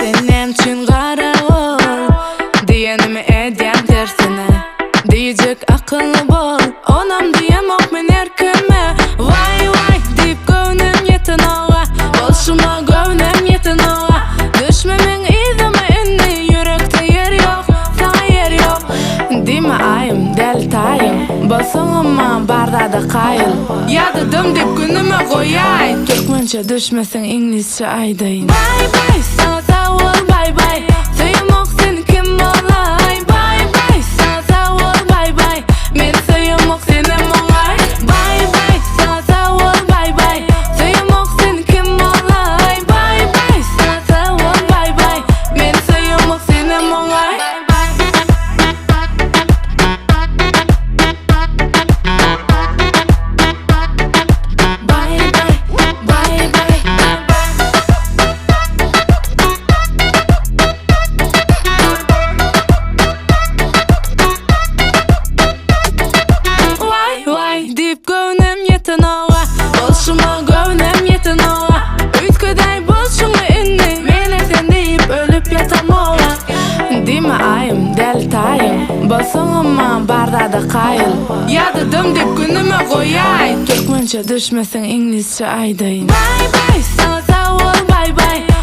Sen näme üçin garagol Diýenimi edýäň tersine Diýjek akylly bol Onam diýemok men erkime Waý waý diýip göwnüm ýetenoga Bolşuma göwnüm ýetenoga Düşme meň yzyma indi Ýürekde ýer ýok Saňa ýer ýok Diýme aýym däli taýym Bolsaňam maňa bar zada kaýyl Ýa-da dym diýip günüme goýaý Türkmençe düşmeseň iňlisçe aýdaýyn Baý baý saňa sag bol baý baý Söýemok seni kim bolaý Baý baý saňa sag bol baý baý Meni söýemok senem oňaý Baý baý saňa sag bol baý baý Söýemok seni kim bolaý Baý baý saňa sag bol baý baý Meni söýemok senem oňaý. Baý baý baý baý Waý waý diýip göwnüm ýetenoga Bolşuma göwnüm ýetenoga Üýtgedäý bolşuňy indi Menem sen diýip ölüp ýatamoga Diýme aýym däli taýym Bolsaňam maňa bar zada kaýyl Ýa-da dym diýip günüme goýaý Türkmençe düşmeseň iňlisçe aýdaýyn Baý baý saňa sag bol baý baý.